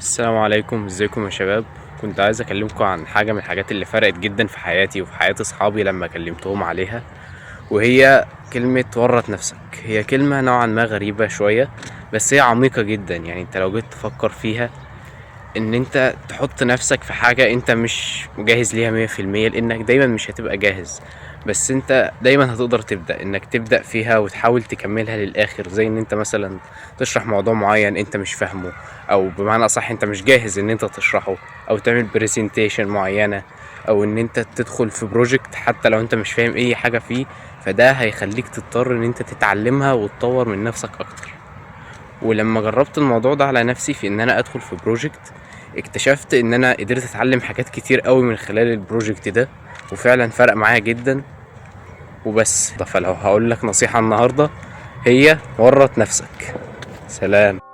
السلام عليكم، ازيكم يا شباب؟ كنت عايز اكلمكم عن حاجة من الحاجات اللي فرقت جدا في حياتي وفي حياة اصحابي لما كلمتهم عليها، وهي كلمة ورط نفسك. هي كلمة نوعا ما غريبة شوية، بس هي عميقة جدا. انت لو جيت تفكر فيها، ان انت تحط نفسك في حاجة انت مش مجهز ليها 100%، لانك دايما مش هتبقى جاهز، بس انت دايما هتقدر تبدأ، انك تبدأ فيها وتحاول تكملها للاخر. زي ان انت مثلا تشرح موضوع معين انت مش فاهمه، او بمعنى اصح انت مش جاهز ان انت تشرحه، او تعمل presentation معينة، او ان انت تدخل في project حتى لو انت مش فاهم اي حاجة فيه، فده هيخليك تضطر ان انت تتعلمها وتطور من نفسك اكتر. ولما جربت الموضوع ده على نفسي في ان انا ادخل في project، اكتشفت ان انا قدرت اتعلم حاجات كتير قوي من خلال ال project ده، وفعلا فرق معايا جدا. وبس، فلو هقول لك نصيحة النهاردة، هي ورط نفسك. سلام.